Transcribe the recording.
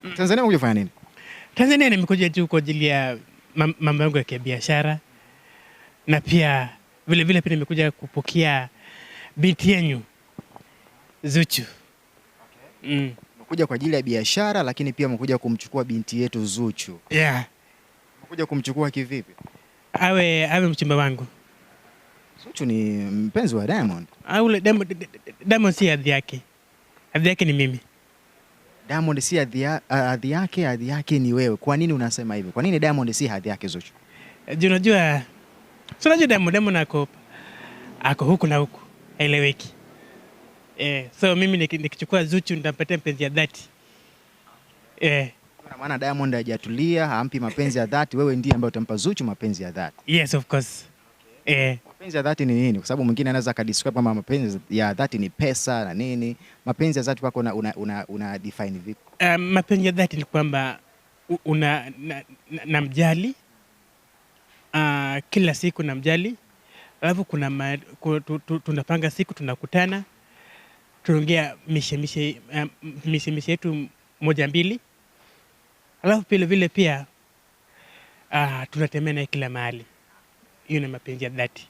Tanzania umekuja kufanya nini? Tanzania nimekuja tu kwa ajili ya mambo yangu ya kibiashara na pia vile vile pia nimekuja kupokea binti yenu Zuchu. Umekuja kwa ajili ya biashara, lakini pia umekuja kumchukua binti yetu Zuchu. Yeah. Umekuja kumchukua kivipi? Awe mchumba wangu. Zuchu ni mpenzi wa Diamond. Ule Diamond si hadhi yake. Hadhi yake ni mimi. Diamond si hadhi yake, hadhi yake ni wewe. Kwa nini unasema hivyo? Kwa nini Diamond si hadhi yake Zuchu? Juu unajua, si unajua Diamond ako huku na huku, haeleweki. So mimi nikichukua Zuchu nitampatia mpenzi ya dhati. Kwa maana Diamond hajatulia, hampi mapenzi ya dhati, wewe ndiye ambaye utampa Zuchu mapenzi ya dhati. Yes, of course. Mapenzi ya dhati ni nini? Kwa sababu mwingine anaweza akadescribe kama mapenzi ya dhati ni pesa na nini. Mapenzi ya dhati kwako una define vipi? Mapenzi ya dhati ni kwamba namjali, kila siku namjali. Alafu tunapanga siku tunakutana, tunaongea mishe yetu moja mbili. Alafu vile vile pia tunatembea naye kila mahali. Hiyo ni mapenzi ya dhati.